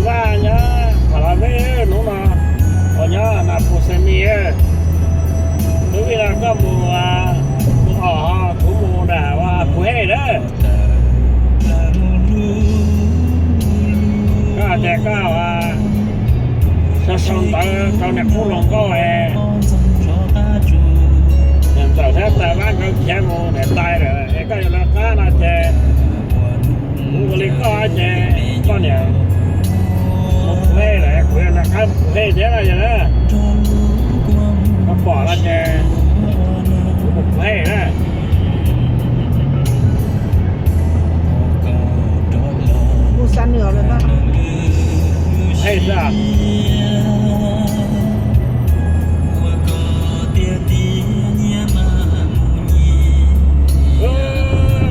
Vaj nyob Pha La Vej hnub no, uas nyob na Phu Xes Mis, hnub vij no koj mus, mus Om ho kuv mus nram Phu Hej na. Koj hais tias koj sau sau ntawv rau niam qub hluas nkauj es niam ntxawm thiab tais Vaj nkawd khiav mus niam tais lawm es koj yuav nco qab no ces kuv ua li koj ces koj niam mus Phu Hej lawm kuv yuav nco qab mus Phu Hej thiab no yog na. Koj pom no ces kuv mus Phu Hej na. Mus xa nws lawm ntag. Hej xwb.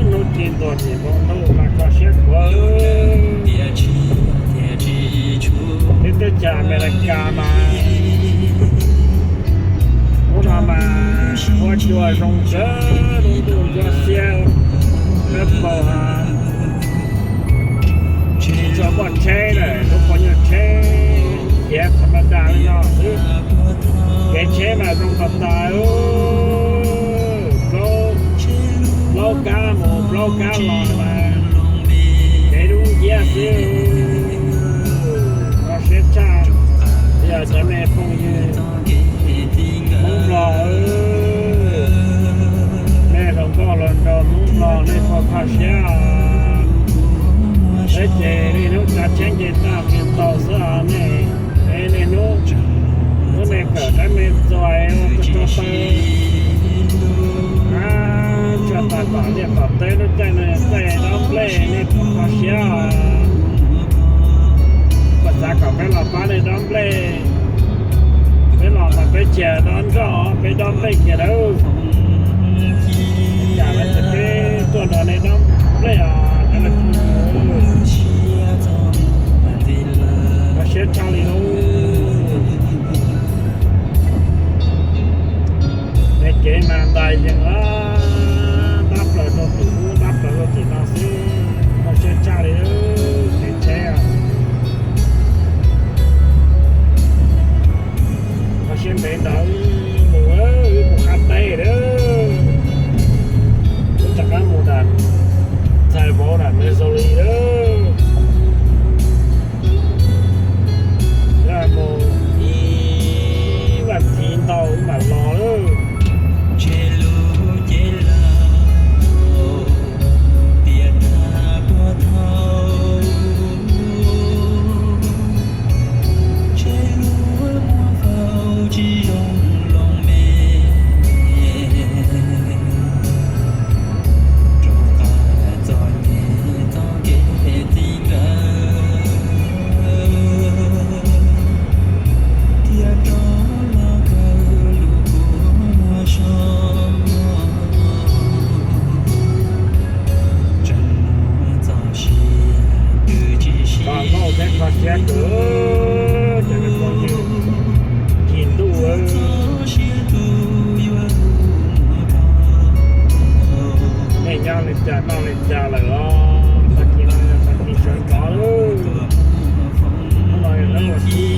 Hnub ci ntuag tsis npoo ntuj mas kho siab khuav. Nyob teb chaws Amelikas mas hnub no mas huab cua zoo tsawv, lub ntuj ntsuab xiab peb paug. Tsis tshua muaj tsheb lawm, lub qhov nyuag tsheb khiav tha ma da li no xwb. Kev tsheb mas zoo tas tas, plaub kab mus plaub kab los mas kev dub nciab xwb. Kho siab tshaj, yog cov me phooj ywg Hmoob Nplog, nej hluas nkauj hluas nraug Hmoob Nplog nej puas kho siab? Saib ces niaj hnub tsav tsheb nce toj nce taug xwb os nej. Es niaj hnub, hnub nej kawm teeb meem txuas ua tso taw, tso taw tom liaj tom teb lub caij no caij dob nplej nej puas kho siab? Puas xav kom peb los pab nej dob nplej? Peb los mas peb tsis dob nroj, peb dob nplej kiag nawb. Cas lawv tias peb tuaj nrog nej dob nplej os. Kho siab tshaj li lauj. Tej kev mas ntais yees, ntab plaws rau tim ub ntab plaws rau tim no xwb, kho siab tshaj li. Kev tsheb, kho siab ntev ntawd. Mus, wb mus qab teb lawm, wb rov qab mus nram txhais vauv nram Missouri lawm. Mus ib vas thiv ntau wb mam los lawm. Kho nkauj thiab kho siab kawg, cov me phooj ywg, ci ntuj. Nej nyob li cas noj li cas lawm os? Tag kis no yog tag kis sawv ntxov lawm. Hnub no yog hnub vas thib